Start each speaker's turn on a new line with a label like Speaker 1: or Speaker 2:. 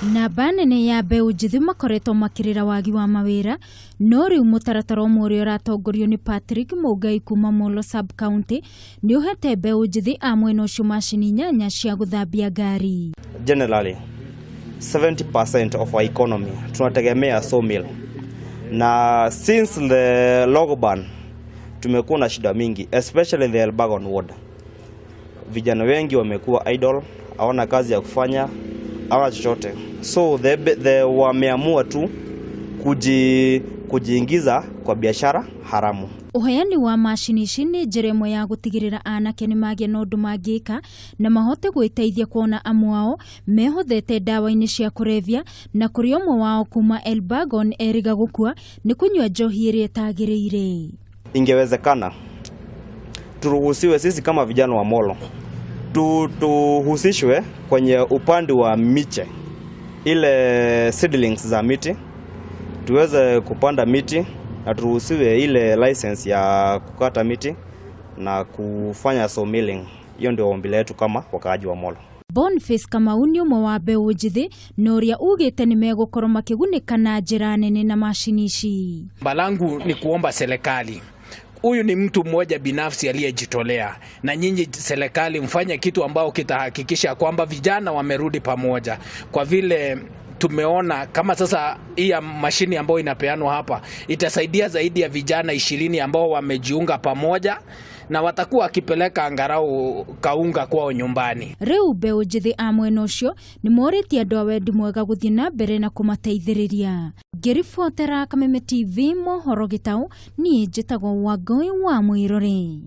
Speaker 1: Namba nene ya mbeũ njĩthĩ makoretwo makĩrĩra wagi wa mawĩra, no rĩu mũtaratara ũmwe ũrĩa ũratongorio nĩ Patrick Mũngai kuma Molo Sub County nĩ ũhete mbeũ njĩthĩ a mwena ũcio macini 8 cia gũthambia ngari.
Speaker 2: Generally 70% of our economy tunategemea sawmill, na since the log ban tumekuwa na shida mingi, especially the Elburgon ward. Vijana wengi wamekuwa idle, hawana kazi ya kufanya, hawana chochote, so the wameamua tu kujiingiza kwa biashara haramu.
Speaker 1: Ũheani wa macini ici nĩ njĩra ĩmwe ya gũtigĩrĩra anake nĩ magĩa na ũndũ mangĩka na mahote gwĩteithia, kuona amwe ao mehothete ndawa-inĩ cia kũrebia, na kũrĩ ũmwe wao kuma Elburgon erĩga gũkua nĩ kũnyua njohi ĩrĩa ĩtagĩrĩire.
Speaker 2: Ingewezekana turuhusiwe sisi kama vijana wa Molo tuhusishwe kwenye upande wa miche, ile seedlings za miti, tuweze kupanda miti na turuhusiwe ile license ya kukata miti na kufanya sawmilling. Hiyo ndio ombi letu kama wakaaji wa Molo.
Speaker 1: Boniface Kamau nĩ ũmwe wa mbeũ njĩthĩ na ũrĩa ugĩte nĩ megũkorwo makĩgunĩka na njĩra nene na macini ici.
Speaker 3: Langu ni kuomba serikali, huyu ni mtu mmoja binafsi aliyejitolea, na nyinyi serikali mfanye kitu ambao kitahakikisha kwamba vijana wamerudi pamoja, kwa vile tumeona kama sasa hii ya mashini ambayo inapeanwa hapa itasaidia zaidi ya vijana 20 ambao wamejiunga pamoja na watakuwa wakipeleka angalau kaunga kwao nyumbani.
Speaker 1: Rĩu mbeũ njĩthĩ a mwena ũcio nĩ morĩtie andũ a wendi mwega gũthiĩ na mbere na kũmateithĩrĩria. Ngĩribotera Kameme TV mohoro Gĩtaũ, niĩ njĩtagwo Wangũi wa Mwĩrore.